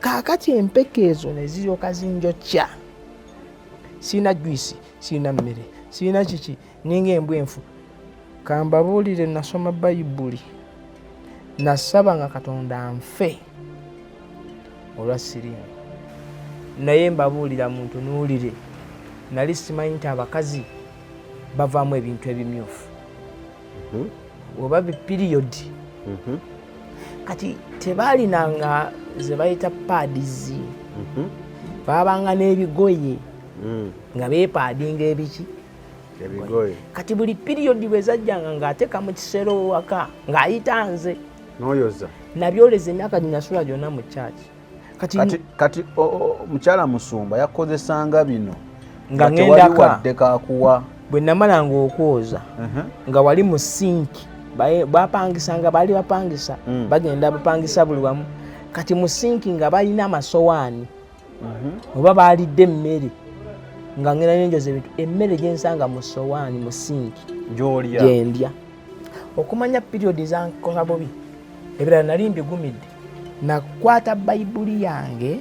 Kaakati empeke ezo ne ziryoka zinjokya. Sirina juice, sirina mmere, sirina kiki, ninga embwa enfu. Kambabuulire, nasoma Bayibuli, nasaba nga Katonda nfe olwa siriimu, naye mbabuulira muntunuulire, nali simanyi nti abakazi bavaamu ebintu ebimyufu oba bipiriyodi. Kati tebaalinanga ze bayita paadizi, baabanga n'ebigoye nga beepaadinga ebiki. Ebigoye. Kati buli piriyodi bwe zajjanga ng'ateeka mu kisero waka ng'ayita nze. N'oyoza. Nabyoleza emyaka gye nasula gyonna mu kyaki. Kati, Kati mukyala musumba yakozesanga bino nga tewali ŋŋendaka. Wadde kakuwa. Bwe namalanga okwoza nga wali mu sinki bapangisanga, baali bapangisa, bagenda bapangisa buli wamu. Kati mu sinki nga balina amasowaani oba baalidde emmere, nga ngenda nenjoza ebintu, emmere gyensanga mu sowaani mu sinki gyolya. Gyendya. Okumanya piriyodi zankola bubi, ebirala nali mbigumidde. Nakwata Bayibuli yange,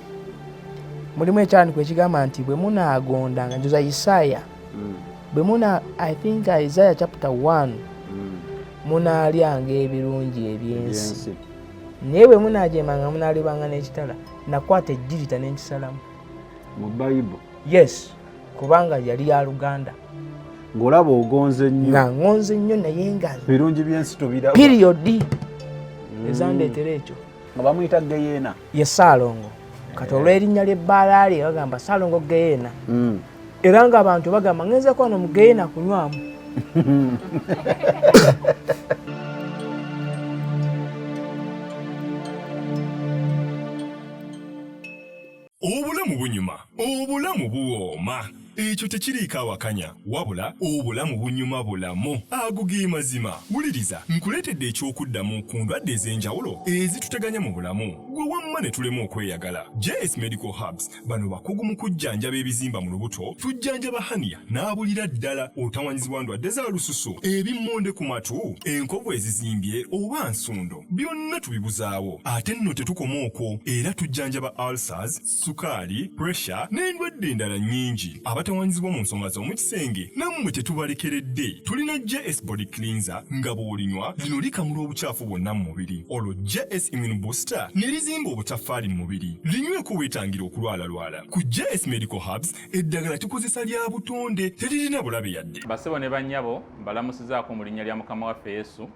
mulimu ekyandiko ekigamba nti bwe munaagondanga, njoza Isaaya, bwe muna, I think Isaiah chapter 1, munaalyanga ebirungi ebyensi, ebyensi, naye bwe munaajemanga munaalibanga n'ekitala. Nakwata ejjirita n'enkisalamu. Mu Bayibo? Yes, kubanga yali ya Luganda. Ng'olaba ogonze nnyo. Nga ŋŋonze nnyo, naye nga birungi byensi tobiraba. Piriyodi ezandeetera ekyo. Nga bamuyita Geyeena. Ye Saalongo. Kati olw'erinnya ly'ebbaala lye bagamba Saalongo Geyeena, era ng'abantu bagamba ngenzeko wano mu Geyeena kunywamu. Obulamu bunyuma, obulamu buwooma, ekyo tekiriiko awakanya, wabula obulamu bunyuma bulamu. Ago ge mazima. Wuliriza, nkuleetedde ekyokuddamu ku ndwadde ez'enjawulo ezituteganya mu bulamu, gwe wamma ne tulema okweyagala. JS Medical Herbs, bano bakugu mu kujjanjaba ebizimba mu lubuto. Tujjanjaba hernia n'abulira ddala, otawanyizibwa ndwadde za lususu, ebimmonde ku matu, enkovu ezizimbye oba nsundo, byonna tubibuzaawo. Ate nno tetukoma okwo, era tujjanjaba ulcers, sukaali, pressure n'endwadde endala nnyingi. Abatawanyizibwa mu nsonga z'omu kisenge nammwe tetubalekeredde. Tulina JS Body Cleanser, nga bw'olinywa lino likamula obukyafu bwonna mu mubiri, olwo JS Immune Booster ne lizimba obutaffaali mu mubiri. Linyweko weetangira okulwalalwala. Ku JS Medical Herbs eddagala tukozesa lya butonde, teririna bulabe yadde. Basebo ne bannyabo, mbalamusizaako mu linnya lya Mukama waffe Yesu.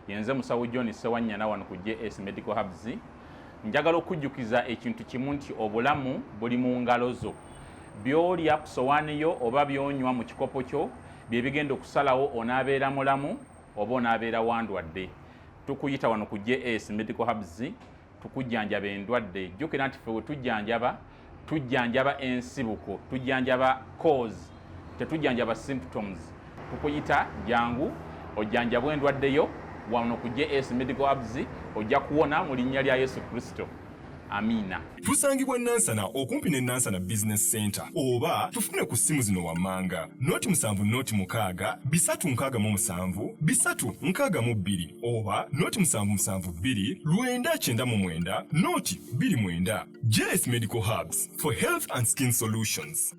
Yenze musawo John Sewanyana wano ku JS Medical Herbs. Njagala okujjukiza ekintu kimu nti obulamu buli mu ngalo zo. By'olya ku sowaani yo oba by'onywa mu kikopo kyo bye bigenda okusalawo onaabeera mulamu oba onaabeera wandwadde. Tukuyita wano ku JS Medical Herbs tukujjanjaba endwadde. Jjukira nti ffe we tujjanjaba, tujjanjaba ensibuko, tujjanjaba cause, tetujjanjaba symptoms. Tukuyita, jangu ojjanjabwe endwadde yo wano ku JS Medical Herbs, ojja kuwona mu linnya lya Yesu Kristo. Amiina. Tusangibwa Nansana, okumpi ne Nansana Business Center, oba tufune ku ssimu zino wammanga: 076 367 362 oba 0772 999 029. JS Medical Herbs for health and skin solutions.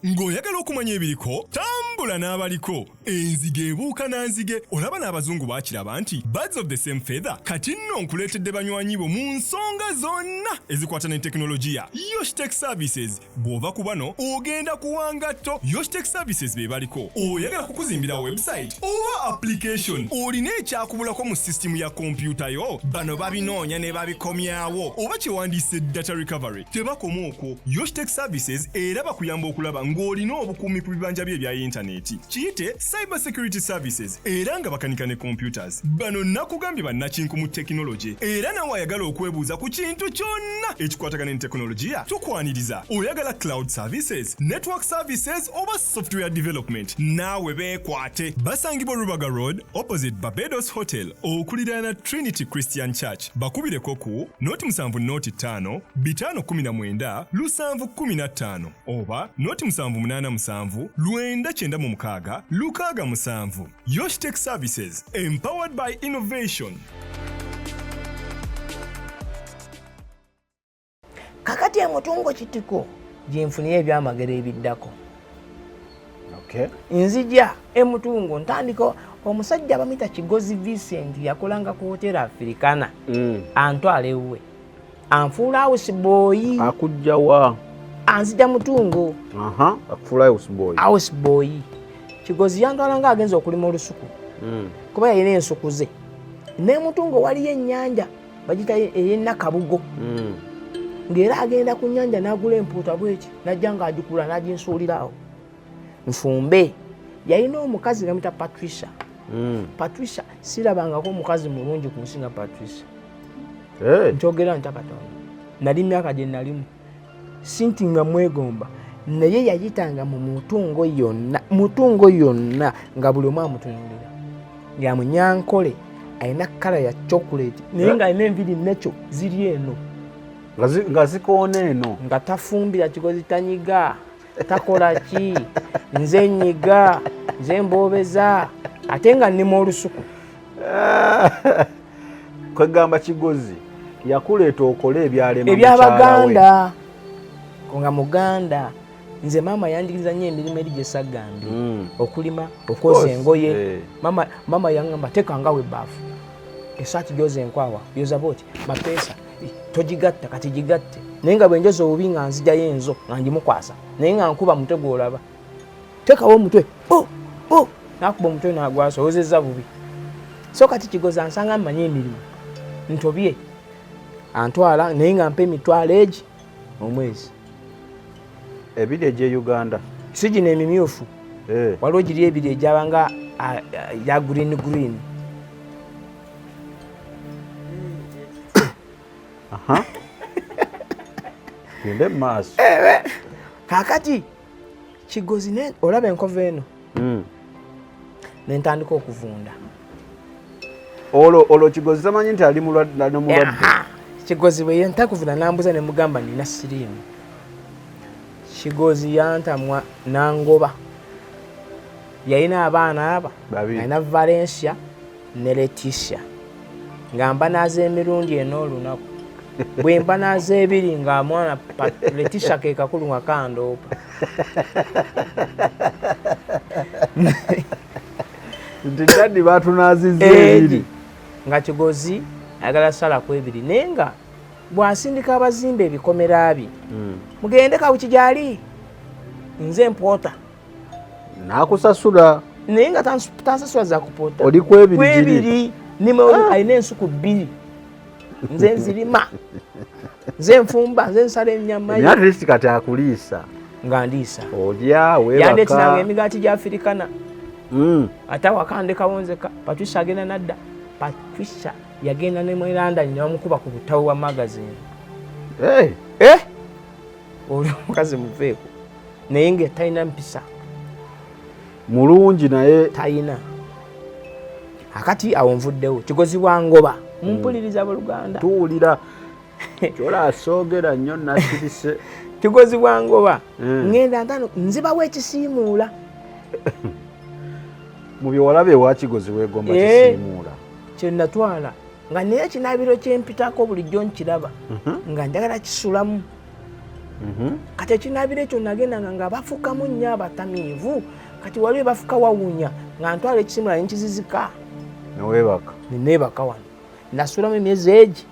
Ng'oyagala okumanya ebiriko, tambula n'abaliko. Enzige ebuuka na nzige. Olaba n'abazungu baakiraba nti birds of the same feather. Kati nno nkuleetedde banywanyi bo mu nsonga zonna ezikwata ne tekinologiya, Yoshtech Services. Bw'ova ku bano ogenda kuwangatto. Yoshtech Services be baliko. Oyagala kukuzimbira website oba application, olina ekyakubulako mu sisitimu ya kompyuta yo, bano babinoonya ne babikomyawo, oba kyewandiise data recovery. Tebakoma okwo, Yoshtech Services era bakuyamba okulaba ng'olina obukuumi ku bibanja bye ebya yintaneti, kiyite cyber security services, era nga bakanika ne computers. Bano nakugambye bannakinku mu tekinologi, era nawe ayagala okwebuuza ku kintu kyonna ekikwatagana ne tekinologiya tukwaniriza. Oyagala cloud services, network services oba software development, naawe beekwate. Basangibwa Rubaga Road, opposite Barbados Hotel, okuliraana Trinity Christian Church. Bakubireko ku 075 519 715 oba 0787 996 67. Yoshtech Services, empowered by innovation. Kakati emutungo Kitiko gyenfuniyo ebyamagero ebiddako. Nzija emutungo ntandika omusajja bamuyita Kigozi Vincent, yakolanga ku Hotel Africana. Antwala ewuwe, anfuula house boy. Akujjawa? Anzija Mutungo. Akufuula house boy. House boy. Kigozi yantwala nga agenza okulima olusuku, kuba yalina ensuku ze. Nemutungo waliyo ennyanja bagita ey'enakabugo, ng'era agenda ku nnyanja n'agula empuuta bweki, najja ng'agikula n'aginsuulirawo nfumbe. Yalina omukazi namuyita Patricia. Patricia, sirabangako omukazi mulungi ku nsi nga Patricia. Nkyogera nta Katonda, nali myaka gye nalimu sinti nga mwegomba, naye yayitanga mu mutungo yonna, mutungo yonna nga buli omu amutunulira, nga munyankole, alina kala ya chocolate, naye nga alina enviri nekyo ziri eno. Nga zikoona eno. Nga tafumbira Kigozi, tanyiga, takola ki, nze nyiga, nze mbobeza, ate nga nnima olusuku. Kwegamba Kigozi yakuleeta okole ebyalema. Ebyabaganda, nga muganda. Nze maama yanjigiriza nnyo emirimu eri gyesagambye, okulima, okwoza engoye. Mama yaŋŋamba, tekangawo ebbaafu, esaati gyoza, enkwawa yoza bwoti, mapeesa togigatta, kati gigatte. Naye nga bwenjoza obubi nga nzijayo enzo nga ngimukwasa, naye nga nkuba mutwe gwolaba, tekawo omutwe o nakuba omutwe nagwasa, owozezza bubi. So kati Kigoza nsanga mmanyi emirimu ntobye, antwala, naye nga mpa 10,000 egi omwezi. Ebiri egye Uganda? Si gino emimyufu. Waliwo giri ebiri egyabanga ya green green. Gende mu maaso. Kakati Kigozi olaba enkovu eno, nentandika okuvunda. Olwo Kigozi tamanyi nti ali nomulwadde? Kigozi bwe yentakuvunda nambuza, nemugamba nina siriimu. Kigozi yantamwa nangoba. Yalina abaana aba alina Valencia ne Leticia, nga mba naaza emirundi ena olunaku. Bwe mba naaza ebiri nga mwana Leticia ke kakulu nga kandoopa. Nti daddy batunaazizza ebiri. Nga Kigozi ayagala salaku ebiri, naye nga bw'asindika abazimba ebikomera bye, mugende Kawuki gyali, nze mpoota. Nakusasula? Naye nga tansasula za kupoota. Oli kwebiri giri? Nima, alina ensuku bbiri, nze nzirima, nze nfumba, nze nsala ennyama. At least kati akuliisa. Nga ndiisa. Olya. Yandeeteranga weebaka. Emigaati gya Afirikana. Ate awaka ndekawo nzeka. Patricia agenda nadda. Patricia yagenda ne mu London ne bamukuba ku butabo bwa magazine. Hey. Eh! Oli omukazi muveeko, naye nga talina mpisa. Mulungi naye. Talina. Akati awo nvuddewo, Kigozi bwangoba. Mumpuliriza buluganda? Tuwulira, kyola asoogera nnyo nasirise. Kigozi bwangoba, ŋŋenda ntano nzibawo ekisiimuula. Mu byewalaba ewa Kigozi weegomba kisiimuula? Kyenatwala nga naye ekinaabiro kyempitako bulijjo nkiraba, nga njagala kisulamu. Kati ekinaabiro ekyo nagendanga nga bafukamu nnyo abatamiivu, kati waliwo bafuka wawunya, nga ntwala ekisiimuula nenkizizika. Neweebaka. Neneebaka wano, nasulamu emyezi egi,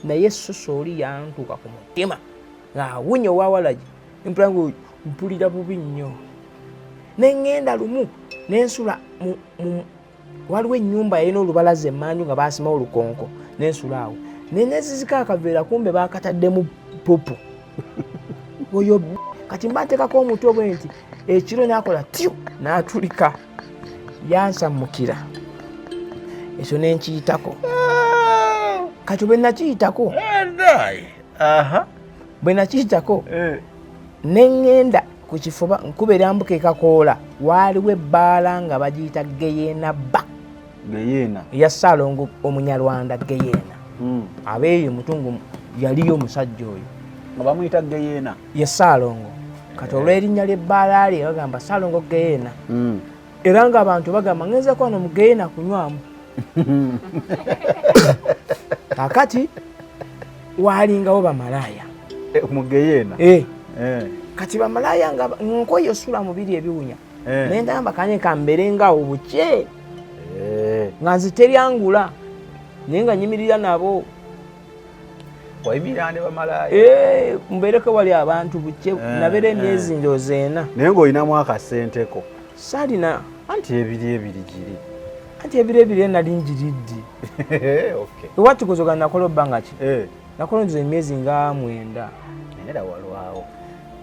naye susa oli yantuuka ku mutima ng'awunya owawalagi, mpula nga mpulira bubi nnyo. Neŋŋenda lumu nensula waliwo ennyumba yalina olubalaza emmanju nga basimawo olukonko, nensula awo nenezizika akaveera, kumbe bakataddemu pupu oyo. Kati mba nteekako omutwe bwe nti ekiro, nakola tyu n'atulika, yansamukira. Ekyo nenkiyitako. Kati bwe nakiyitako, bwe nakiyitako, neŋŋenda ku kifuba nkuba eryambuka ekakoola, waaliwo ebbaala nga bagiyita Geyeena Ba. Geyeena. Eya Ssaalongo omunyarwanda Geyeena. Abeeyo mutungu yaliyo omusajja oyo. Nga bamuyita Geyeena? Ye Ssaalongo. Kati olw'erinnya ly'ebbaala lye bagamba Ssaalongo Geyeena, era ng'abantu bagamba ngenzeko wano mu Geyeena kunywamu. Kakati Walingawo bamalaaya mu geyeena. Kati bamalaaya nga nkoye osula mubiri ebiwunya, naye ndagamba kanye kambeere ngaawo bukye, nga nze teryangula, naye nga nyimirira nabo. Wayimirira ne bamalaaya? Mbeereko wali abantu bukye. Nabeera emyezi ndowooza 4. Naye ng'olinamu akasenteko? Saalina. Anti ebiri ebiri giri. Anti ebiro ebiri nali ngiridde. Ewakikozoga nakola obbanga ki? Nakola nze emyezi nga 9. Naye era walwawo.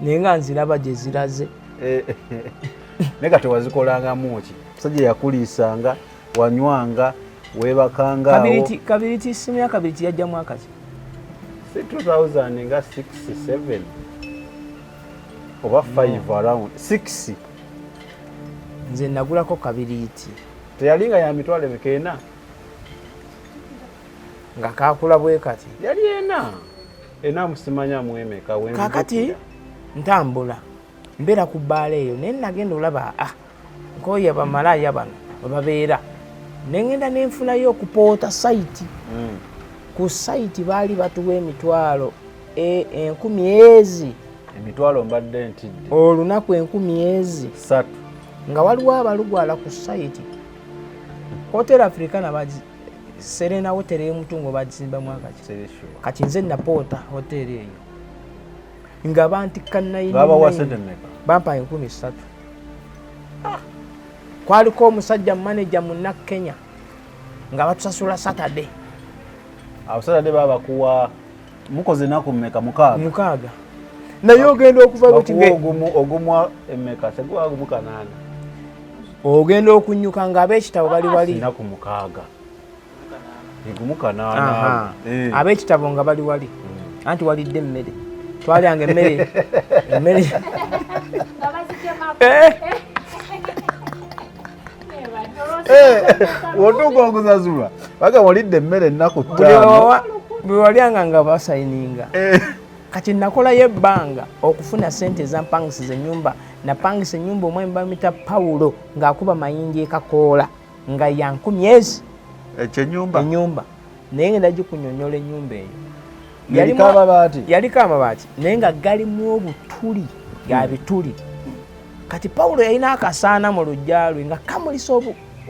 Naye nga nziraba gye ziraze. Naye kati wazikolangamu ki? Musajja yakuliisanga, wanywanga, weebakanga awo? Kabiriti, simu ya kabiriti yajja mwaka ki? Si 2000 nga 6, 7 oba 5, around 6. Nze nagulako kabiriiti. Teyali nga ya mitwalo emeka, 4? Nga kakula bwe kati. Yali 4, 4, musimanya mu emeka. Kakati ntambula, mbeera ku bbaala eyo, naye nagenda olaba nkoye bamalaaya bano webabeera, nengenda nenfunayo okupoota site. Ku site baali batuwa emitwalo 1000 ezi. Emitwalo mbadde ntidde. Olunaku 1000 ezi. 3. Nga waliwo abalugwala ku site. Hotel Africana bagi Serena Hotel ey'omutungo bagizimba mwaka ki? Kati nze napoota hoteri eyo nga bantikka. Babawa sente mmeka? Bampa 3000. Kwaliko omusajja manager munna Kenya nga batusasula Saturday. Awo Saturday babakuwa mukoze enaku mmeka, 6? 6, naye ogenda okuva Bakuwa ogumu ogumu emmeka? Seguwa gumu 800. Ogenda okunyuka nga ab'ekitabo bali wali. Ennaku 6, gumu 800. Ab'ekitabo nga bali wali, anti walidde emmere, twalyanga emmere emmere. Nga bazitemako. Wotuuka okusasulwa baga walidde emmere ennaku Buli 5. Bwe walyanga nga basayininga. Kati nakolayo ebbanga okufuna sente ezampangisiza ennyumba. Napangisa ennyumba, omwami bamita Pawulo, ng'akuba mayinja ekakoola, nga ya 1000 ezi. Ekyenyumba? Ennyumba, naye ngenda gikunyonyola ennyumba eyo. Yaliko amabaati? Yaliko amabaati, naye nga galimu obutuli, ga bituli. Kati Pawulo yalina akasaana mu luggya lwe nga kamulisa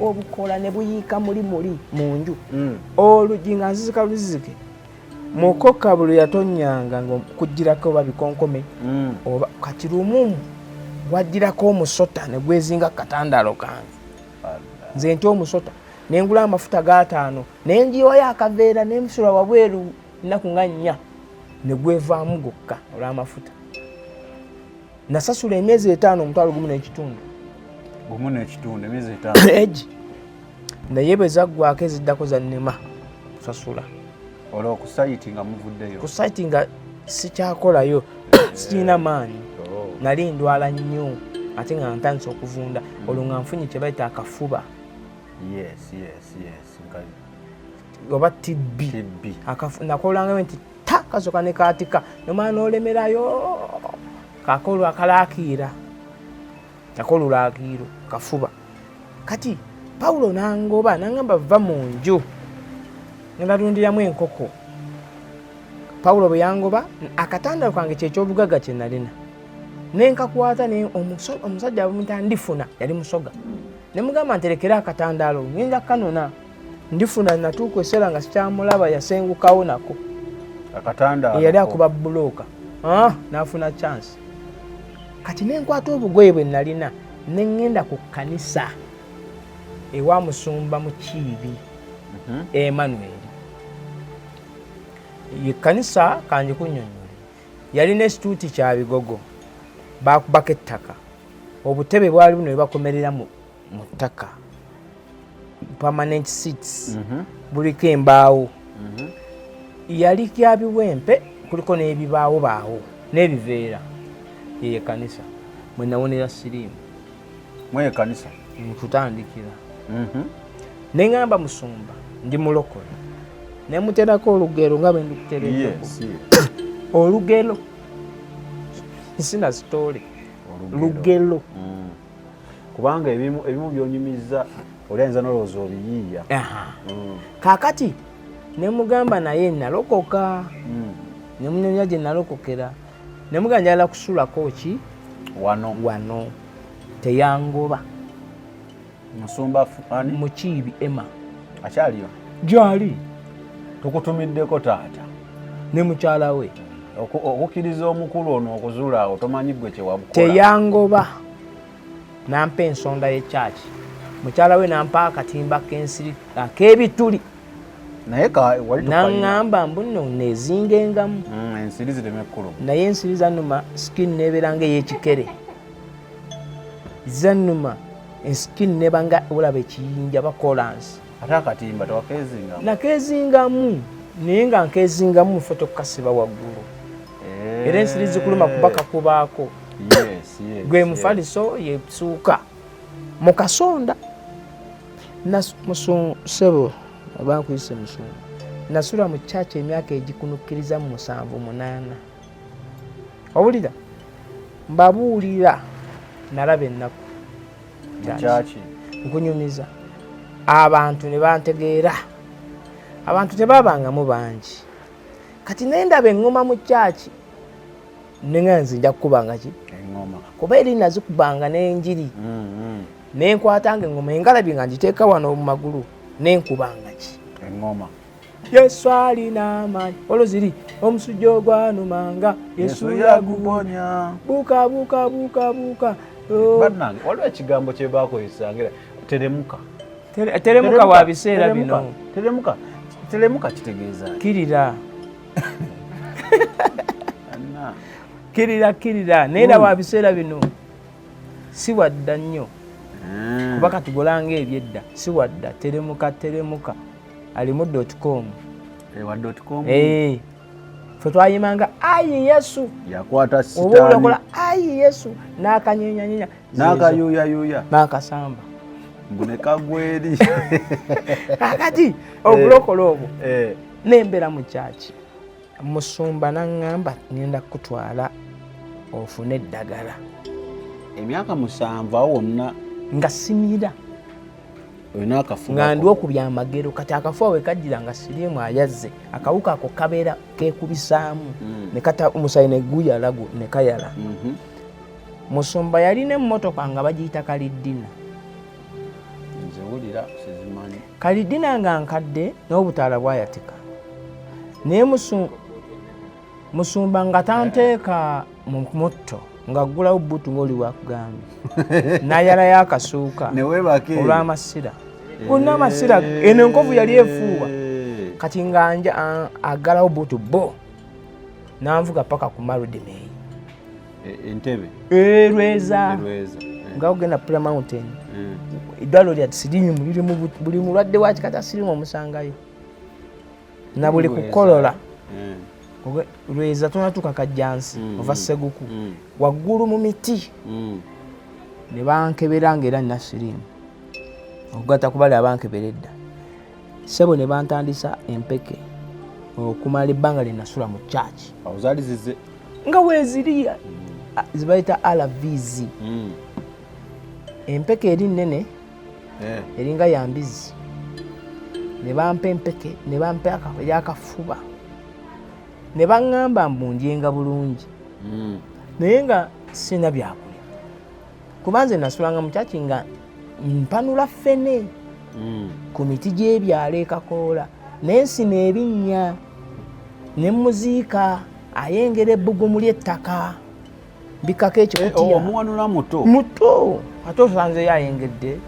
obukola ne buyiika muli muli mu nju. Oluggi nga nzizika luzizike, mukoka buli yatonnyanga nga kugirako oba bikonkome oba. Kati lumu gwagirako omusota ne gwezinga ku katandaalo kange. Nze nti omusota, nengula amafuta g'ataano, nenjiwayo akaveera, nensula wabweru nnaku nga 4, ne gwevaamu gwokka olw'amafuta. Nasasula emyezi 5 1,500. 1.5, emyezi 5. Egi, naye bwe zaggwako eziddako zannema kusasula. Olwo ku site nga muvuddeyo? Ku site nga sikyakolayo, sikirina maanyi. Nali ndwala nnyo, ate nga ntandise okuvunda. Olwo nga nfunye kye bayita akafuba. Yes. Oba TB. TB. Nakolangayo nti ta kasoka ne kaatika, nomala n'olemerayo kakolwa akalaakiira, nakolulaakiiro kafuba. Kati Pawulo nangoba, nangamba va mu nju, ngenda tundiramu enkoko. Pawulo bwe yangoba, akatanda kange kyekyobugagga kye nalina, nenkakwata. Omusajja abamuyita Ndifuna, yali Musoga, nemugamba nterekere akatandaalo, ngenda kanona Ndifuna. Natuuka eseera nga sikyamulaba, yasengukawo nako. Akatanda? Eyali akuba bulooka. Ah, n'afuna chance. Kati nenkwata obugoye bwe nalina, neŋŋenda ku kkanisa ewa musumba Mukiibi Emmanuel. Ye kkanisa kangi kunnyonnyole, yalina ekituuti kya bigogo, bakubako ettaka, obutebe bwali buno bwe bakomerera mu ttaka, permanent seats, buliko embaawo. Yali kya biwempe, kuliko n'ebibaawo baawo n'ebiveera. Yeyo ekkanisa mwe nawonera siriimu. Mweyo ekkanisa? Nkutandikira neŋŋamba musumba ndi mulokole, nemuterako olugero nga bwe ndikutereddeko. Olugero, sina story, lugero. Kubanga ebimu byonyumiza oli ayinza nolowooza obiyiiya. Kaakati Ne mugamba naye nalokoka. Ne munyonya gye nalokokera. Ne mugamba njagala kusulako ki wano. Wano teyangoba. Musumba ani? Mukiibi Emma. Akyaliyo? Gyali. Tukutumiddeko taata. Ne mukyala we. Okukkiriza omukulu ono okuzuula awo tomanyi gwe kye wabukola. Teyangoba. Nampa ensonda y'ekyaki. Mukyala we nampa akatimba k'ensiri ak'ebituli. Naye wali naŋŋamba mbu nno neezingengamu. Ensiri zireme kkuluma. Naye ensiri zannuma, skin neebeera nga ey'ekikere. Zannuma skin neba nga olaba ekiyinja bakolansi. Ate akatimba tewakeezingamu? Nakeezingamu naye nga nkeezingamu mu ffe tokukasiba waggulu. Era ensiri zikuluma kuba kakubaako. Gwe mufaliso yesuuka mu kasonda. Sebo oba nkuyise musumba, nasula mu kyaki emyaka egikunukkiriza mu 7 8. Owulira? Mbabuulira nalaba ennaku. Kyaki? Nkunyumiza abantu ne bantegeera. Abantu tebabangamu bangi. Kati ne ndaba eŋŋoma mu kyaki ne nga nze nja kukubanga ki? Eŋŋoma. Kuba eri nazikubanga n'enjiri. Ne nkwatanga eŋŋoma engalabi nga ngiteeka wano mu magulu ne nkubanga ki? Eŋŋoma. Yesu alina amaanyi. Olwo ziri omusujja ogwanumanga Yesu yaguponya. Buuka buuka buuka buuka. Bannange waliwo ekigambo kye baakozesanga teremuka. Teremuka wa biseera bino. Teremuka. Teremuka kitegeeza ki? Kirira. Kirira kirira naye era wa biseera bino si wadda nnyo. Kuba katugolanga ebyedda si wadda. Teremuka teremuka alimu .com. Ewa .com. Ffe twayimanga ayi Yesu. Yakwata sitaani. Oba olakola ayi Yesu n'akanyenyanyenya. N'akayuuyayuuya. N'akasamba. Mbu ne kagwa eri. Kaakati obulokola obwo. Nembeera mu kyaki. Musumba n'aŋŋamba ngenda kukutwala ofune eddagala. Emyaka 7 awo wonna. Nga simira. Olina akafuba. Nga ndi okubya amagero kati akafuba we kajjira nga siriimu ayazze akawuka ako kabeera keekubisaamu ne kata omusaayi ne guyala ne kayala. Musumba yalina emmotoka nga bagiyita Kalidina. Nze wulira sizimanyi. Kalidina nga nkadde n'obutaala bwayatika. Naye musumba nga tanteeka mu mutto ng'aggulawo bbutu ng'oli wakugambye. N'ayalayo akasuuka olw'amasira. Gonna amasira eno enkovu yali efuuwa. Kati nga aggalawo bbutu bo n'anvuga paka ku Marudimei. Entebe. Lweza. Nga ogenda Prayer Mountain. Eddwaliro lya siriimu liri mu buli mulwadde wa kika kya siriimu omusangayo. Na buli kukolola. Lweza tonatuuka Kajjansi ova Seguku. Waggulu mu miti. Ne bankebera ng'era nina siriimu. Okugatta ku bali abankebera edda. Ssebo ne bantandisa empeke okumala ebbanga lye nasula mu church. Awo zaali zizze. Nga weeziri zibayita RVs. Empeke eri nnene eringa ya mbizzi. Ne bampa empeke ne bampa ey'akafuba. Ne baŋŋamba mbu ndyenga bulungi. Naye nga sirina byakulya. Kuba nze nasulanga mu kyaki nga mpanula ffene ku miti gy'ebyalo e Kakoola. Ne nsima ebinnya ne muziika ayengera ebbugumu ly'ettaka. Mbikako ekikutiya. Omuwanula muto. Muto. Ate osanzeyo ayengedde.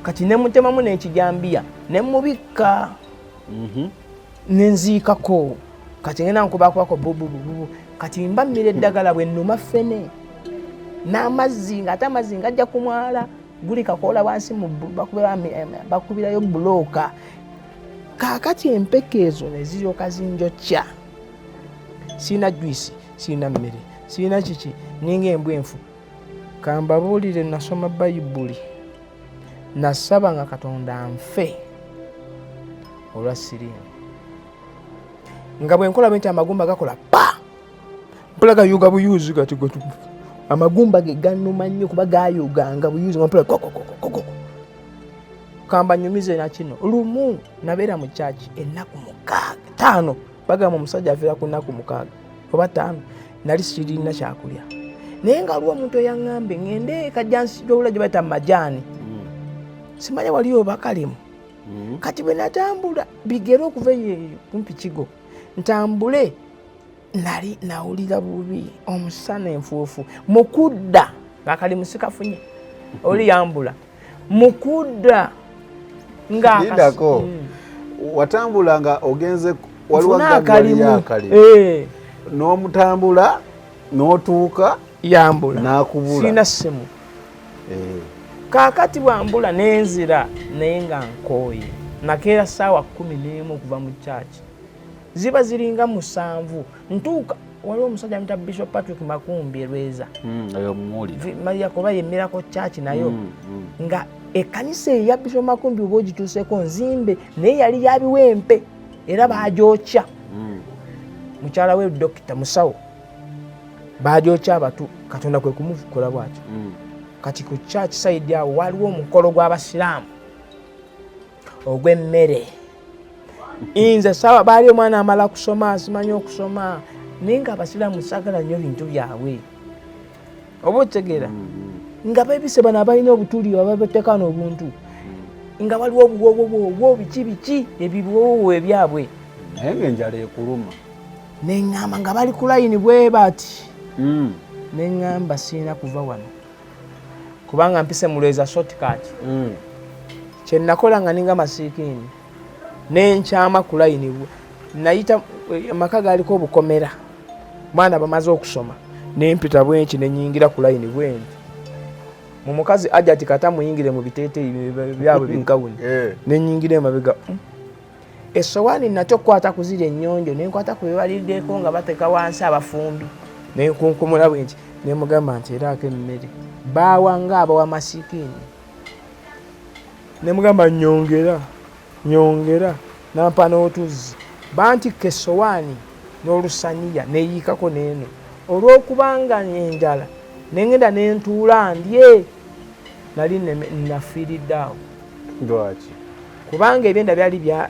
Kati ne mutemamu n'ekijambiya ne mubikka. Ne nziikako. Kati ngenda nkubakwako bubububu. Kati mba mmira eddagala bwe nnuma ffene. N'amazzi ng'ate amazzi ng'ajja ku mwala guli Kakoola wansi mu bakubirayo bbulooka. Kaakati empeke ezo ne ziryoka zinjokya. Sirina juice, sirina mmere, sirina kiki, ninga embwa enfu. Kambabuulire nasoma Bayibuli. Nasaba nga Katonda nfe olwa siriimu. Nga bwe nkola bwe nti amagumba gakola pa! Mpola gayuuga buyuuzi gati gwe amagumba ge gannuma nnyo kuba gayuuganga buyuuzi nga mpola kokokokokoko. Kamba nyumize na kino. Lumu nabeera mu church ennaku 6 5, bagamba omusajja afiira ku nnaku 6 oba 5. Nali sirina kyakulya, naye nga waliwo omuntu eyaŋŋambye ŋŋende Kajjansi gyowula gye bayita Majaani. Simanya waliyo oba kalimu. Kati bwe natambula bigere okuva eyo kumpi Kigo ntambule, nali nawulira bubi, omusana, enfuufu. Mukudda ng'akalimu sikafunye, oli yambula mukudda. Lindako. Watambula nga ogenze waliwo Nfune agambye waliyo akalimu. akalimu. Eh. N'omutambula n'otuuka yambula. N'akubula. Sirina ssimu. Kaakati bwambula nenzira, naye nga nkooye. Nakeera ssaawa 11 okuva mu kyaki, ziba ziringa 7 ntuuka. Waliwo omusajja amita Bishop Patrick Makumbi Erweza. Oyo muwulira. Maria kuba yemirako kyaki nayo nga ekkanisa eyo ya Bishop Makumbi oba ogituuseko nzimbe, naye yali yabiwempe era bagyokya. Mukyala we dokita musawo, bagyokya abatu. Katonda kwe kumukola bwatyo. Kati ku church side awo waliwo omukolo gw'abasiraamu ogw'emmere. Nze sawa baali omwana amala kusoma, simanyi okusoma, naye nga abasiraamu saagala nnyo bintu byabwe, oba okitegeera, nga bebise bano abalina obutuli ababatekana obuntu, nga waliwo obuwowowowo biki biki ebiwowowo ebyabwe. Naye ngaenjala ekuluma. Neŋŋamba nga bali ku layini bwe bati, neŋŋamba sirina kuva wano kubanga mpise mulweza shortcut. Kyenakola nga ninga masiikiini nenkyama ku layini, nayita amaka galiko obukomera, mwana bamaze okusoma, nempita bwenki nenyingira ku layini bwenti mu mukazi ajati kata muyingire mu biteeteeyi byabwe bigawuni. Nenyingira emabega, Esowaani nakyo kukwata kuzira ennyonjo, nenkwata ku bebaliddeko nga bateka wansi abafumbi, nenkunkumula bwenti, nemugamba nti eraako emmere baawa nga abawa masikiini. Nemugamba nyongera nyongera, nampa n'otuzzi, bantikka essowaani n'olusaniya neyiikako neeno. Olw'okubanga enjala, nengenda nentuula ndye, nali nafiiridde awo. Lwaki? Kubanga ebyenda byali bya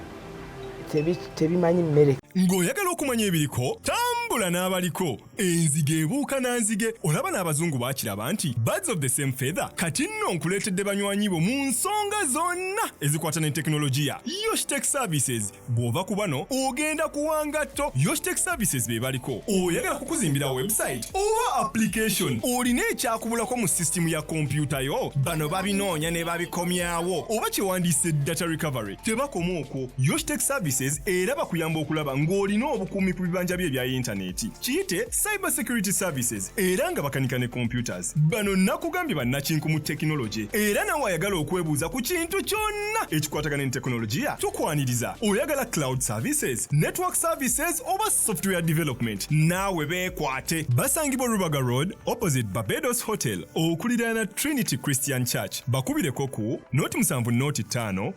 tebimanyi mmere. Ng'oyagala okumanya ebiriko, tambula n'abaliko. Enzige ebuuka na nzige, olaba n'abazungu baakiraba nti birds of the same feather. Kati nno nkuleetedde banywanyi bo mu nsonga zonna ezikwata ne tekinologiya, Yoshtech Services. Bw'ova ku bano ogenda kuwangatto. Yoshtech Services be baliko. Oyagala kukuzimbira website oba application, olina ekyakubulako mu sisitimu ya kompyuta yo, bano babinoonya ne babikomyawo, oba kyewandiise data recovery. Tebakoma okwo, Yoshtech Services era bakuyamba okulaba ng'olina obukuumi ku bibanja bye ebya yintaneti, kiyite cyber security services, era nga bakanika ne computers. Bano nakugambye bannakinku mu tekinologi, era nawe ayagala okwebuuza ku kintu kyonna ekikwatagana ne tekinologiya, tukwaniriza. Oyagala cloud services, network services oba software development, naawe beekwate. Basangibwa Rubaga Road, opposite Barbados Hotel, okuliraana Trinity Christian Church. Bakubireko ku 0 7 0 5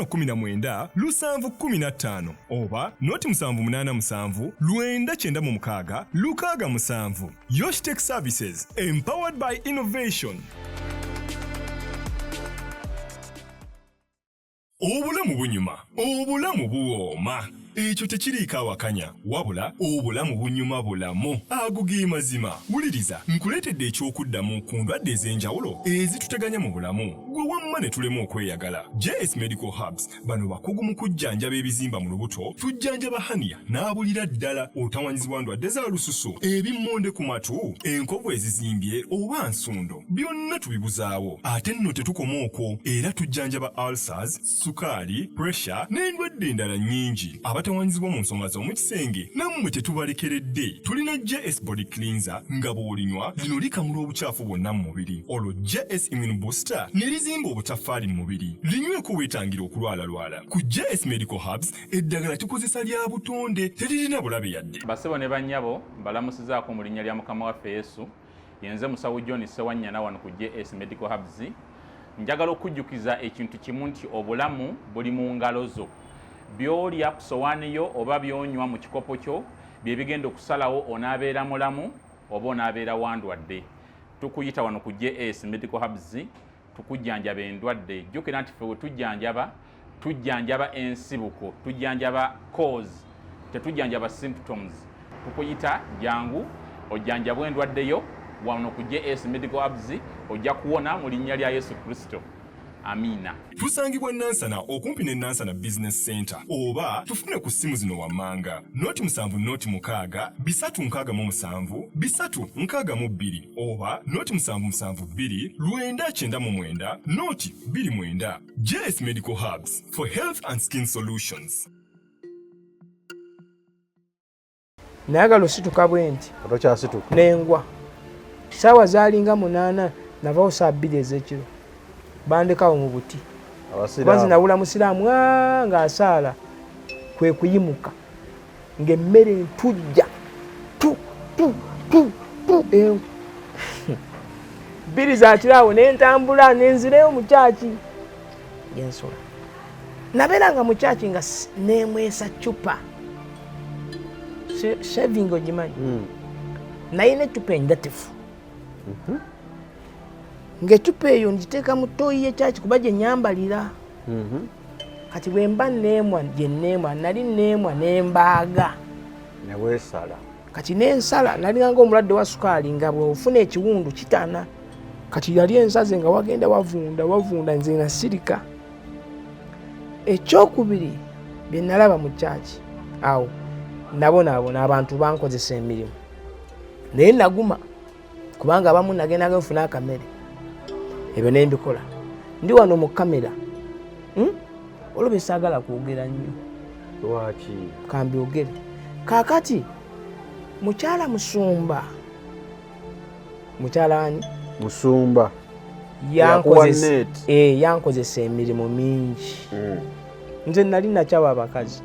519 715 oba 0787 996 67. Yoshtech Services, empowered by innovation. Obulamu bunyuma, obulamu buwooma, ekyo tekiriiko awakanya, wabula obulamu bunyuma bulamu. Ago ge mazima. Wuliriza, nkuleetedde ekyokuddamu ku ndwadde ez'enjawulo ezituteganya mu bulamu, gwe wamma ne tulema okweyagala. JS Medical Hubs, bano bakugu mu kujjanjaba ebizimba mu lubuto. Tujjanjaba hernia n'abulira ddala, otawanyizibwa ndwadde za lususu, ebimmonde ku matu, enkovu ezizimbye oba nsundo, byonna tubibuzaawo. Ate nno tetukoma okwo, era tujjanjaba ulcers, sukaali, pressure n'endwadde endala nnyingi. Abatawanyizibwa mu nsonga z'omu kisenge nammwe tetubalekeredde. Tulina JS Body Cleanser, nga bw'olinywa lino likamula obukyafu bwonna mu mubiri, olwo JS Immune Booster ne lizimba obutaffaali mu mubiri. Linyweko weetangira okulwalalwala. Ku JS Medical Hubs eddagala tukozesa lya butonde, teririna bulabe yadde. Basebo ne bannyabo, mbalamusizaako mu linnya lya Mukama waffe Yesu. Yenze musawo John Sewanyana wano ku JS Medical Hubs. Njagala okujjukiza ekintu kimu nti obulamu buli mu ngalo zo. By'olya ku sowaani yo oba by'onywa mu kikopo kyo bye bigenda okusalawo onaabeera mulamu oba onaabeera wandwadde. Tukuyita wano ku JS Medical Hubs. Tukujjanjaba endwadde. Jjukira nti ffe we tujjanjaba, tujjanjaba ensibuko, tujjanjaba cause, tetujjanjaba symptoms. Tukuyita jangu ojjanjabwe endwadde yo wano ku JS Medical Herbs, ojja kuwona mu linnya lya Yesu Kristo. Amiina. Tusangibwa Nansana okumpi ne Nansana Business Center, oba tufune ku ssimu zino wammanga: 0 7 0 6 367 362 oba 0 7 7 2 999 0 29. JS Medical Herbs for health and skin solutions. Nayagala osituka bwe nti. Tokyasituka. Nengwa. Saawa zaalinga 8, navawo saa 2 ez'ekiro, bandekawo mu buti kuba nze Abasiraamu. Nawula musiraamu ng'asaala kwe kuyimuka ng'emmere ntujja tu tu tu tu 2 za kiraawo, nentambula nenzirayo mu kyaki gyensola. Nabeeranga mu kyaki nga nemwesa cupa shaving, ogimanyi? Nayina ecupa enjatifu, ng'ecupa eyo ngiteeka mu ttooyi y'ekyaki kuba gye nyambalira. Kati bwe mba neemwa, gye neemwa, nali neemwa nembaaga. Neweesala. Kati nensala, nalinganga omulwadde wa sukaali nga bwofuna ekiwundu kitana. Kati yali ensaze nga wagenda wavunda wavunda, nze nasirika. Ekyokubiri bye nalaba mu kyaki awo, nabonaabona, abantu bankozesa emirimu, naye naguma kubanga abamu nagendaga nfuna akamere, ebyo nembikola. Ndi wano mu kamera, Olwo besaagala kwogera nnyo. Lwaki? Kambyogere kaakati. Mukyala musumba, mukyala ani? Musumba. Yakuwa net. Yankozesa emirimu mingi. Nze nali nakyawa abakazi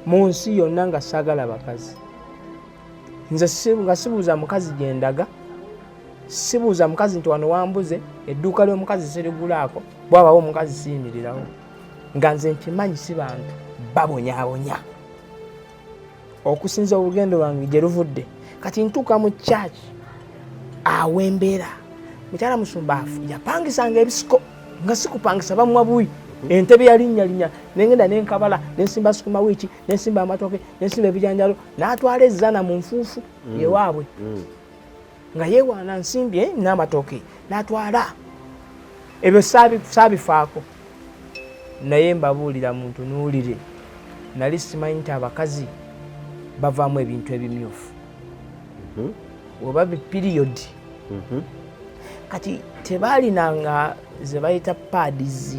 mu nsi yonna, nga saagala bakazi. Nze nga sibuuza mukazi gyendaga, sibuuza mukazi nti wano wambuze, edduuka ly'omukazi sirigulaako, bwabawo omukazi siyimirirawo, nga nze nkimanyi si bantu babonyaabonya. Okusinza olugendo lwange gye luvudde, kati ntuuka mu kyaki awo embeera, mukyala musumba afu yapangisanga ebisiko, nga sikupangisa, bamuwa buyi entebe yalinnyalinya, nengenda nenkabala, nensimba sukuma wiiki, nensimba amatooke, nensimba ebijanjalo, n'atwala ezzana mu nfuufu yewaabwe nga yewaana nsimbye n'amatooke n'atwala. Ebyo saabifaako, naye mbabuulira muntunuulire, nali simanyi nti abakazi bavaamu ebintu ebimyufu oba biperiod. Kati tebaalinanga ze bayita pads,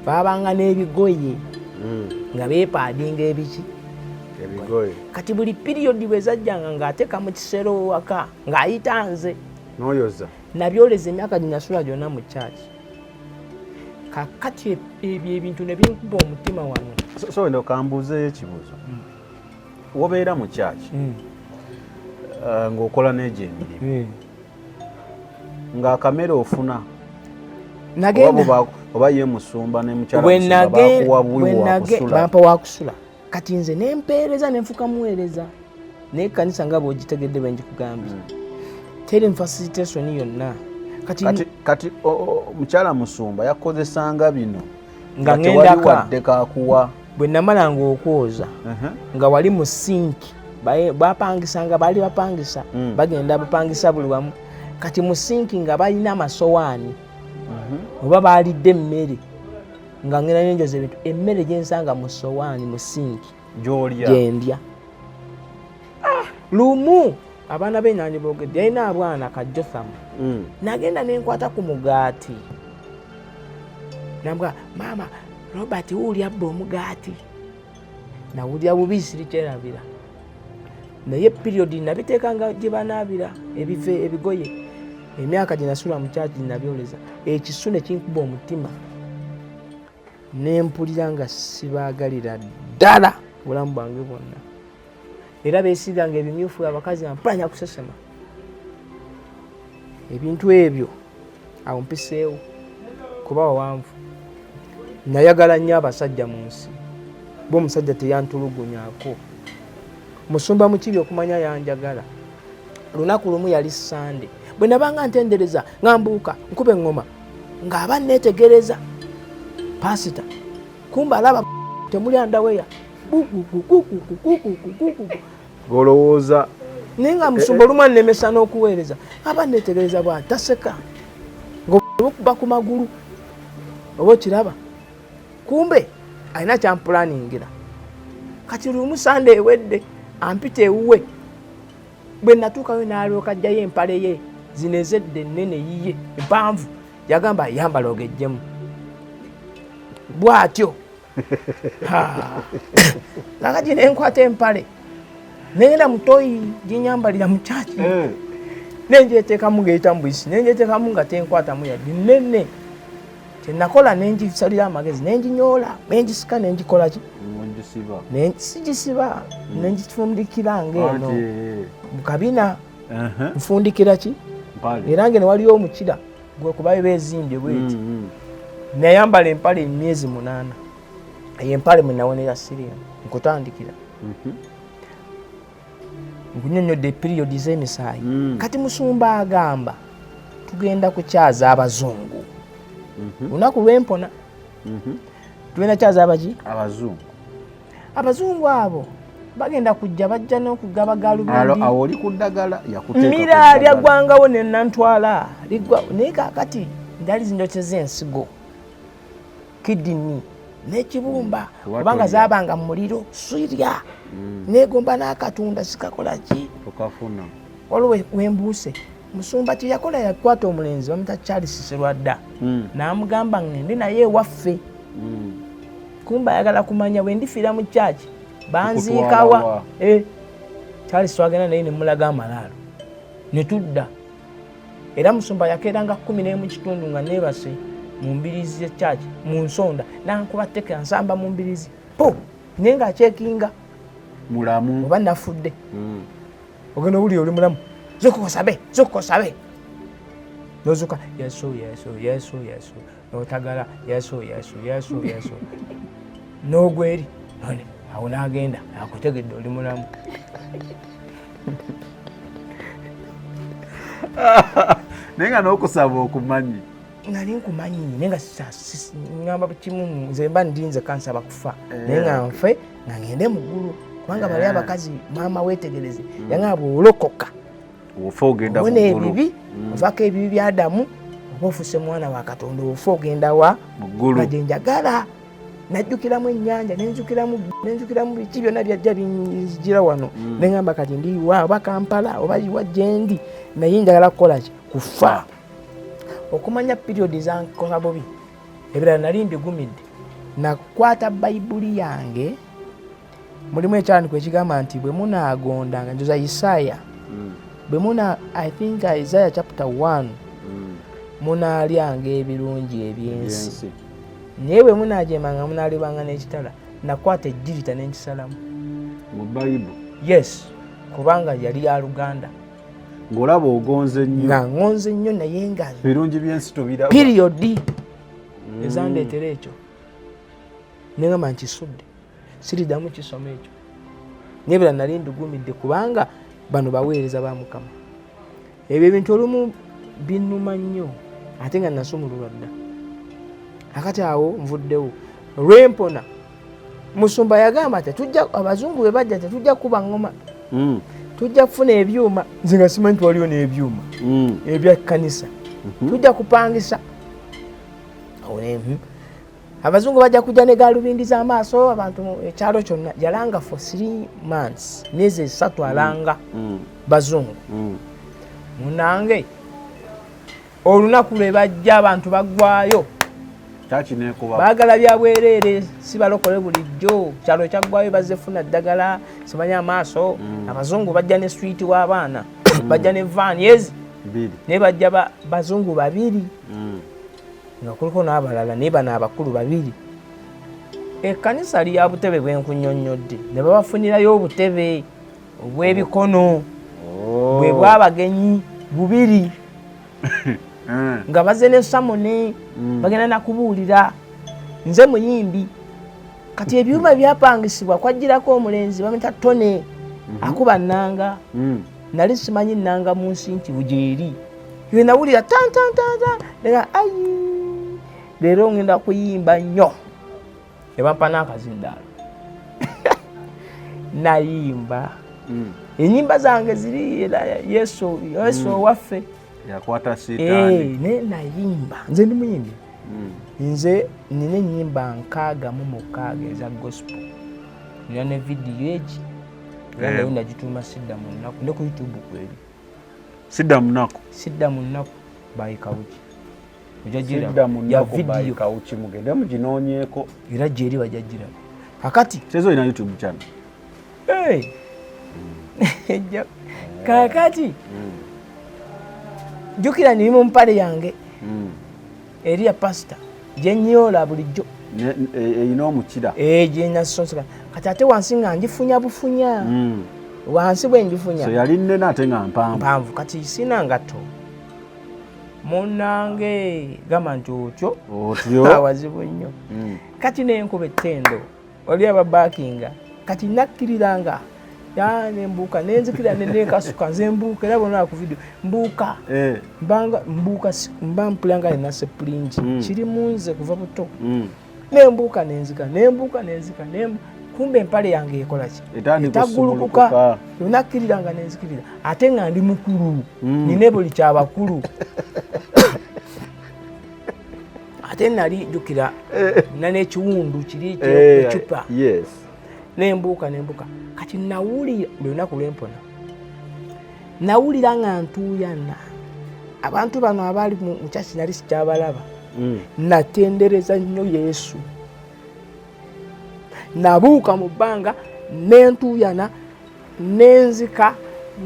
babanga n'ebigoye nga beepaadinga ebiki. Ebigoye. Kati buli period bwe zajjanga ng'ateeka mu kisero waka ng'ayita nze. N'oyoza. Nabyoleza emyaka ginasula gyonna mu kyaki. Kakati ebyo ebintu ne binkuba omutima wano. So wenda okambuuzeeyo ekibuuzo. Wobeera mu kyaki ng'okola n'egyo emirimu, ng'akamere ofuna? Nagenda Oba ye musumba ne mukyala bwe musumba bakuwa buwi wakusula? Bampa wakusula. Kati nze nempeereza, nenfuka muweereza, naye kanisa nga bwogitegedde bwe ngikugambye, teri facilitation yonna. Kati Kati mukyala musumba yakozesanga bino nga tewali ŋŋendaka. Wadde kakuwa. Bwe namalanga okwoza, nga wali mu sinki bapangisanga, baali bapangisa, bagenda bapangisa buli wamu. Kati mu sinki nga balina amasowaani oba baalidde emmere, nga ngenda nenjoza ebintu, emmere gyensanga mu sowaani mu sinki gyolya. Gyendya. Lumu abaana benyanyi boogedde, yalina abwana ka Jothamu, nagenda nenkwata ku mugaati, nambwa, "Maama Robert, wuuli abba omugaati." Nawulira bubi, sirikyerabira. Naye period nabiteekanga gye banaabira ebive ebigoye. Emyaka gye nasula mu kyaki nabyoleza, ekisu ne kinkuba omutima, nempulira nga sibaagalira ddala obulamu bwange bwonna. Era beesiiganga ebimyufu abakazi, nga mpulanya kusesema ebintu ebyo. Awo mpiseewo kuba wawanvu. Nayagala nnyo abasajja mu nsi, bo omusajja teyantulugunyako. Musumba Mukibi okumanya yanjagala, lunaku lumu yali Sande. Bwe nabanga ntendereza nga mbuuka nkuba eŋŋoma ng'aba neetegereza pasita, kumba alaba temuli andaweya. Olowooza naye nga musumba olumu annemesa n'okuweereza, aba neetegereza bwa taseka ng'obukuba ku magulu oba okiraba, kumbe alina kyampulaningira. Kati lumu Sande ewedde ampita ewuwe, bwe natuukayo n'alyoka ajjayo empale ye zino ezedda ennene yiye empanvu, yagamba yambala ogejjemu bw'atyo. Kakati nenkwata empale nengenda mutoyi gyenyambalira mu kyaki, nenjeteekamu ngeyita mubuyisi, nenjeteekamu nga tenkwatamu yadde nene. Kyenakola nengisalira amagezi, nenginyoola, nengisika, nengikola ki, sigisiba, nengifundikira ngaeno mukabina nfundikira ki, era nge newaliyo omukira gwekuba bezimbye bweti. Nayambala empale emyezi 8, eyo empale mwenawonera siriimu. Nkutandikira nkunyonyodde period z'emisaayi. Kati musumba agamba tugenda kukyaza abazungu lunaku lwempona, tugenda kyaza abaki? Abazungu. Abazungu abo bagenda kujja, bajja n'okugaba galubindi. Awo oli ku ddagala. Mira lyaggwangawo nenantwala liggwa, naye kakati ndali zinjokyeza ensigo, kidney n'ekibumba, kubanga zabanga mu muliro sirya, negomba n'akatunda sikakola ki. Waliwo wembuuse, musumba kyeyakola yakwata omulenzi bamuyita Charles Serwadda, n'amugamba ngende naye ewaffe, kumba ayagala kumanya bwe ndifiira mu kyaki banziikawa. Charles twagenda naye nemulaga amalaalo netudda, era musumba yakeeranga 11 kitundu nga neebase mu mbirizi zekyaki mu nsonda, nankuba teke nsamba mu mbirizi po, naye ngaakyekinga mulamu oba nafudde. Ogenda owulira oli mulamu, zukukosabe zukukosabe, nozuka Yesu Yesu Yesu Yesu, notagala Yesu Yesu Yesu Yesu, nogweri awo nagenda akutegedde oli mulamu. Naye nga n'okusaba okumanyi? Nali nkumanyi, naye nga ngamba kimu, nze mba ndinze kansaba kufa, naye nga nfe nga ngende mu ggulu, kubanga bali abakazi maama weetegereze, yangamba bw'olokoka ofa ogenda obona ebibi, ovaako ebibi bya Adamu, oba ofuuse mwana wa Katonda, ofa ogenda wa? Mu ggulu. Nga gye njagala. Najjukiramu ennyanja, nenzukiramu biki byonna byajja binzijira wano, neŋamba kati ndiwa oba Kampala oba iwa gyendi, naye njagala kukola ki? Kufa. Okumanya period zankola bubi, ebirala nali mbigumidde. Nakwata Bayibuli yange, mulimu ekyawandiiko ekigamba nti bwe munaagondanga, njoza Isaaya, bwe muna, I think Isaiah chapter 1, munaalyanga ebirungi ebyensi, naye bwe munaajemanga munaalibanga n'ekitala. Nakwata ejjirita nenkisalamu. Mu Bayibu? Yes, kubanga yali ya Luganda. Ng'olaba ogonze nnyo. Nga ngonze nnyo, naye nga birungi byensi tobiraba. Period ezandeetera ekyo, neŋamba nkisudde, siriddamu kisoma ekyo. Nebira nali mbigumidde kubanga bano baweereza ba Mukama. Ebyo ebintu olumu binuma nnyo, ate nga nasumululwa dda. Akati awo nvuddewo lwempona, musumba yagamba tetujja, abazungu bwe bajja tetujja kuba ngoma, tujja kufuna ebyuma. Nze nga simanyi nti waliyo n'ebyuma ebya kkanisa, tujja kupangisa. Abazungu bajja kujja ne galubindi z'amaaso, abantu ekyalo kyonna. Yalanga for 3 months, myezi 3 alanga bazungu. Munange, olunaku lwe bajja abantu baggwayo. Baagala bya bwereere, si balokole bulijjo. Kyalo kyaggwayo, bazze funa ddagala, simanya amaaso. Abazungu bajja ne swiiti w'abaana, bajja ne vaani ezi, naye bajja bazungu babiri, nga kuliko n'abalala, naye bano abakulu babiri. Ekkanisa lya butebe bwenkunyonnyodde, ne babafunirayo obutebe obw'ebikono bwe bwabagenyi bubiri, nga bazze ne samone, bagenda nakubuulira. Nze muyimbi. Kati ebyuma byapangisibwa, kwajjirako omulenzi bamuyita Tone, akuba nanga. Nali simanyi nanga mu nsi nti bugyeri. Nawulira tantantanta nega ayi, leero ngenda kuyimba nnyo. Ne bampa n'akazindaalo, nayimba enyimba zange ziri era Yesu, Yesu owaffe. Yakwata sitaani. Naye nayimba, nze ndi muyimbi. Nze nina enyimba 66 eza gospel, nina ne vidiyo egi era nayo nagituuma Sidda mu nnaku, ne ku YouTube kweri. Sidda munaku. Sidda mu nnaku by Kawuki. Ojja Sidda giraba ya munaku by vidiyo. Kawuki, mugende muginoonyeeko. Era gyeri, bajja giraba kakati. Kyezo olina YouTube channel? Hey. Kakati jjukira niri mu mpale yange eri ya pasita gyenyoola bulijjo. Erina omukira. Gyenasonseka kati ate wansi nga ngifunya bufunya wansi bwe ngifunya. So yali nnene ate nga mpanvu. Mpanvu. Kati sina ngatto, munange, gamba nti otyo. Otyo. Awazibu nnyo. Kati nenkuba ettendo, oli ababakinga, kati nakkiriranga ya nembuuka nenzikira nenkasuka, nze mbuuka era bona ku video mbuuka. Mbanga mbuuka, mba mpulira nga nina sepulingi kiri mu nze kuva buto. Nembuuka nenzika, nembuuka nenzika, kumbe empale yange ekola ki? Etandika Etagulukuka. osumulukuka. Nakkirira nenzikirira ate nga ndi mukulu, nina buli kyabakulu, ate nali jjukira nina n'ekiwundu kiri ecupa. Nembuuka nembuuka, kati nawulira buli lunaku lwempona, nawulira nga ntuuyana abantu bano abaali mu kyaki, nali sikyabalaba. Natendereza nnyo Yesu, nabuuka mu bbanga nentuuyana nenzika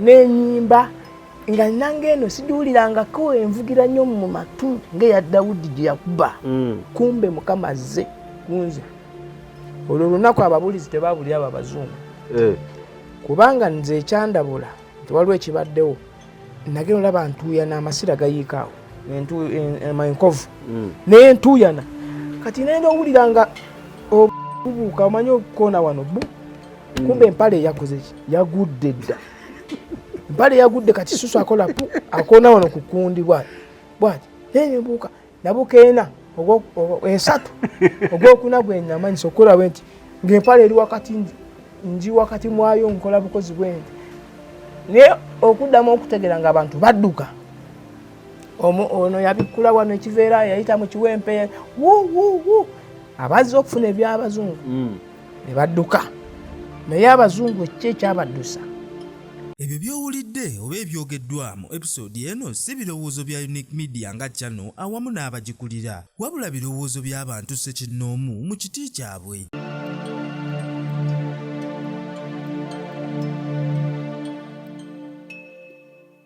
nenyimba nga nange eno sigiwulirangako, envugira nnyo mu matu ng'eya Dawudi gye yakuba. Kumbe Mukama azze kunze. Olwo olunaku ababulizi tebabulira abo abazungu, kubanga nze ekyandabula nti waliwo ekibaddewo, nagenda olaba ntuuyana, amasira gayiika awo, enkovu nentuuyana. Kati nenda owulira nga obubuuka, omanyi okukoona wano bu, kumbe empale yakoze ki? Yagudde dda, empale yagudde. Kati susu akola pu, akoona wano ku kundi bwati bwati, naye nembuuka, nabuuka ena, esatu, ogwokuna gwe namanyisa okukola bwe nti ng'empale eri wakati, nji wakati mwayo, nkola bukozi bwe nti, naye okuddamu okutegeera nga abantu badduka. Ono yabikkula wano ekiveera, yayita mu kiwempe wu abazze okufuna ebyabazungu ne badduka. Naye abazungu ki ekyabaddusa? Ebyo by'owulidde oba ebyogeddwa mu episode eno si birowoozo bya Unique Media nga channel awamu n'abagikulira, wabula birowoozo by'abantu ssekinnoomu mu kiti kyabwe.